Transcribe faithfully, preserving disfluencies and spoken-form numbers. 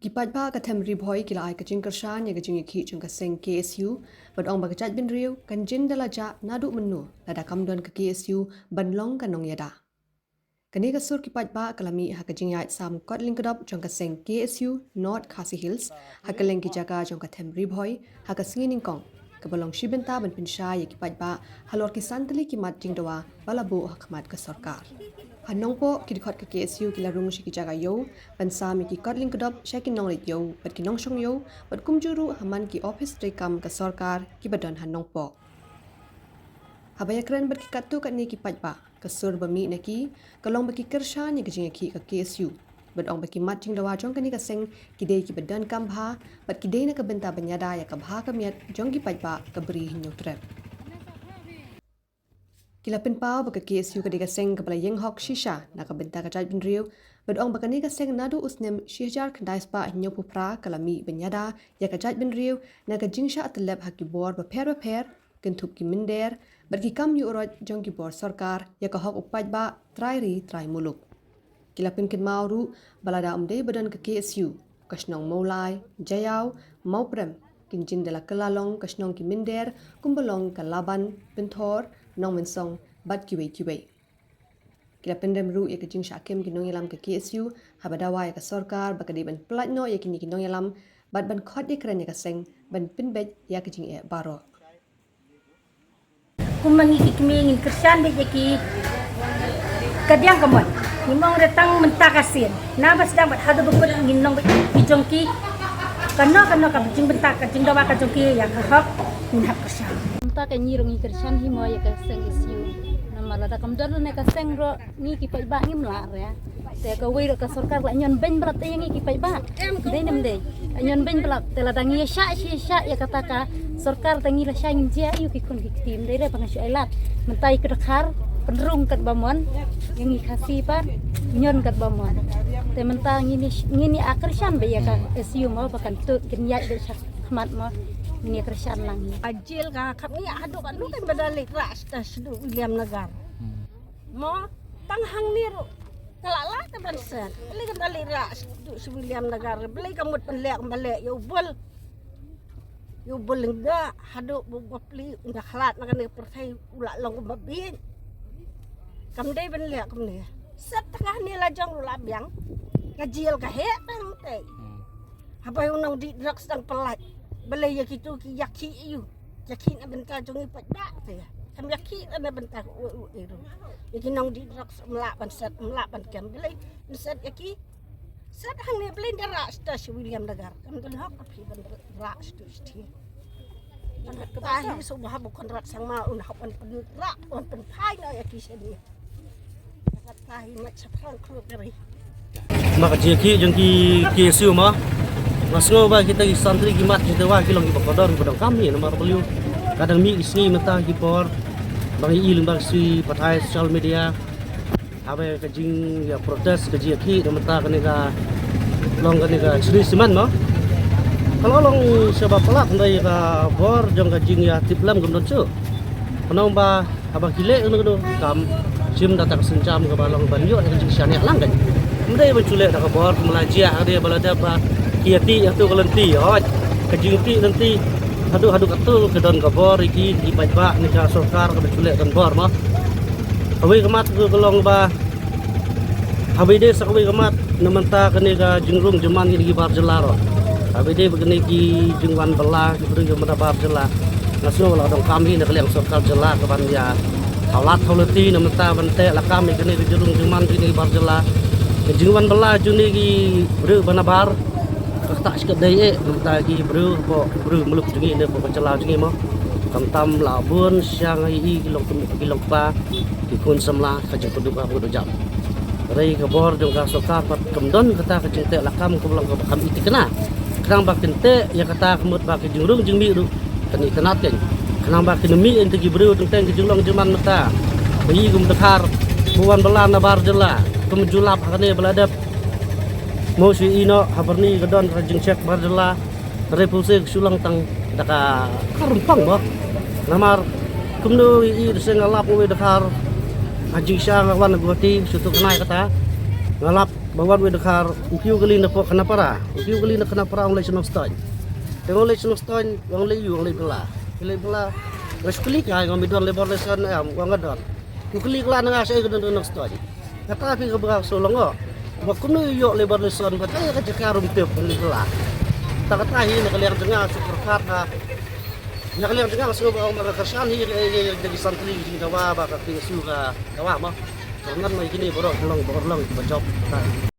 Ki paidbah ka Them Ri Bhoi ki la ai ka jingkyrshan ïa ka jingïakhih jong ka seng K S U bad ong ba ka jaitbynriew kan jin da la jah naduh mynno lada kam don ka K S U ban long ka nongïada. Kane ka sur ki paidbah ka la mih ha ka jingïaid sam kot lyngkdop jong ka seng K S U North Khasi Hills ha kylleng ki jaka jong ka Them Ri Bhoi ha ka sngi nyngkong, kaba long shi bynta ban pynshai ïa ki paidbah halor ki san tylli ki mat jingdawa ba la buh ha khmat ka sorkar. Ha Nongpoh, ki dkhot ka K S U ki la rung sha ki jaka ïew ban sam ïa ki kot lyngkdop sha ki nongleit ïew bad ki nongshong ïew bad kumjuh ruh ha man ki ophis treikam ka sorkar kiba don ha Nongpoh. Haba ïakren bad ki katto katne ki paidbah, ka sur ba mih na ki ka long ba ki kyrshan ïa ka jingïakhih ka K S U bad ong ba ki mat jingdawa jong kane ka seng ki dei kiba donkam bha bad ki dei na ka bynta ban ïada ïa ka bha ka miat jong ki paidbah ka Bri Hynñiewtrep. Ki la pynpaw ba ka K S U ka dei ka seng kaba la ïeng hok shisha na ka bynta ka jaitbynriew bad ong ba kane ka seng naduh u snem shi hajar khyndai spah hynñiewphew phra ka la mih ban ïada ïa ka jaitbynriew na ka jingshah tyllep ha ki bor bapher bapher, kynthup ki mynder bad ki kam ïuh roit jong ki bor sorkar ïa ka hok u paidbah trai ri trai muluk. Ki la pynkynmaw ruh ba lada ym dei ba don ka K S U, ka shnong Mawlai, Jaïaw, Mawprem kin jin da la kylla long ka shnong ki mynder kumba long ka Laban, Pynthor, Nongmynsong bad kiwei kiwei. Ki la pynrem ruh ïa ka jingshah kem ki nongïalam ka K S U haba dawa ïa ka sorkar ba ka dei ban pyllait noh ïa kine ki nongïalam bad ban khot ïakren ïa ka seng ban pynbeit ïa ka jingeh baroh. Kumba ngi ki kmie ngin kyrshan beit ïa ki, ka biang ka mon. Ngim ong re tang mynta ka sien, naba sdang bad haduh ba kut ngin long beit ki jong ki. Kano kano ka jingbynta ka jingdawa ka jong ki ïa ka hok ngin hap kyrshan. Mynta ka ngi ruh ngi kyrshan hi mo ïa ka seng S U. Namar lada kam don ne ka seng ruh ngi ki paidbah ngim lah re. Te kawei ruh ka sorkar la ñion beiñ ba la te ïa ngi ki paidbah. Dei ne ym dei? Ñion beiñ ba la te, lada ngi ïa shah shi shah ïa kata ka sorkar te ngi la shah ngin jia ïa ki khun ki kti, ym dei re ba nga shu ai lad. Mynta ïa ka dkhar pynrung katba mon ïa ngi Khasi pat, ñion katba mon. Te mynta ngin ïa, ngin ïa kyrshan beit ïa ka S U mo ba kan tuid, kin ïaid beit sha khmat mo. Ngin ïa kyrshan lang hi. A jil ka khap ngi haduh katno kan ba da leit rah sha William Nagar. Mo, tang hangne ruh ka la lah te ban set. Balei kan da leit rah sha William Nagar? Balei ka mut ban leh kumba leh ïa u Bul, ïa u Bul Lyngdoh, haduh ba u bapli un da khlad na kane ka pyrthei u la long kumba bieit. Kam dei ban leh kumne. Set tang hangne la jong ruh la biang. Ka jil ka heh tang te. Haba u nongdih drugs dang pyllait, balei ïa kito ki ïakhih ïa u? Ïakhih na bynta jong ngi paidbah te. Kam ïakhih na bynta u, u, u, ïa ki nongdih drugs, ym lah ban set, ym lah ban kem, balei ym set ïa ki? Set hangne, balei ynda rah sha William Nagar? Kam don hok ka phi ban rah sha sha. Ka hi sha u Bah Conrad Sangma, un hok ban pynrah, un pynphai noh ïa ki sha ne. Ma ka jingïakhih jong ki K S U ma, nga sngew ba kita ki san tylli ki mat jingdawa ki long kiba kordor, kiba donkam hi, namar balei ka dang mih ki sngi mynta ki por ba ngi i lyngba ki suiñ pathai social media, haba ka jingïa protest, ka jingïakhih na mynta kane ka long kane ka Shree Cement ma, ka la long shaba palat, hynrei ka bor jong ka jingïatiplem kam don shuh. Khnang ba haba ki leh kano kano ki kam, shim da kata ka sienjam kaba long ban ïoh ïa ka jingshaniah lang kan. Ym dei ban shu leh da ka bor, kumba la jia ha ka dei ba la dep ba ki ïatih ïa kato ka lynti, hooid, ka jingtih lynti haduh haduh kato ka don ka bor ïa ki, ki paidbah ne ka sorkar, ka ban shu leh don bor ma. Kawei ka mat ka long ba haba ïadei sa kawei ka mat na mynta kane ka jingrung jingman kine ki bar jylla ruh. Haba ïadei bad kine ki jingwan bylla ki briew jong mynta bar jylla, nga sngew la donkam hi na ka liang sorkar jylla ka ban ïa hawlad hawlynti na mynta ban teh lakam ïa kine ki jingrung jingman kine ki bar jylla. Ka jingwan bylla jong kine ki briew ba nabar ka ktah shi katdei eh na mynta ki briew, hapoh ki briew muluk jong ngi ne hapoh ka jylla jong ngi mo. Khamtam la bun sha nga ïohi ki long kmie ki long kpa, ki khun samla, ka jingpynduh ka pynduh jam. Hynrei ka bor jong ka sorkar pat kam don kata ka jingteh lakam, ka long kaba kham itynnad. Khnang ba kin teh ïa kata ka mut ba ka jingrung jingmih ruh kan itynnad kan. Khnang ba kin mih ïa kita ki briew teng teng ki jinglong jingman mynta ba i kum dkhar ba wan bylla na bar jylla, kum ju lap ha kane ba la dep. Mo shu i noh ha Byrni ka don ka jingcheck bar jylla. Hynrei pulse ka shu long tang da ka, ka rympang ba. Namar kumno i, i da seng nga lap uwei dkhar ha jingshisha nga wan na Guwahati, shu tu khnai kata. Nga lap Ba wan wei dkhar u kiew kali na pok Khanapara, u kiew kali na Khanapara, ong leit sha Nongstoiñ. Te ong leit sha Nongstoiñ, ong leit ïu, ong leit bylla. Leit bylla. Nga shu kylli ka, nga, me don labour license em? Ong nga don. U kylli ka la na nga shaei ka don Nongstoiñ. Kata phi ka ba nga shu long o. Ba kumno ïoh labour license ba ka ïa ka jaka ruh ym tip, leit bylla. Ta kata hi na ka liang jong nga shu kyrpad ha. Na ka liang jong nga shu ba ong ba ka kyrshan hi ka, ka, ka, ka, ki san tylli ki jingdawa ba ka, ki shu ka dawa mo. Ka ngan ma kine baroh ki long, baroh long ba jop. Ta.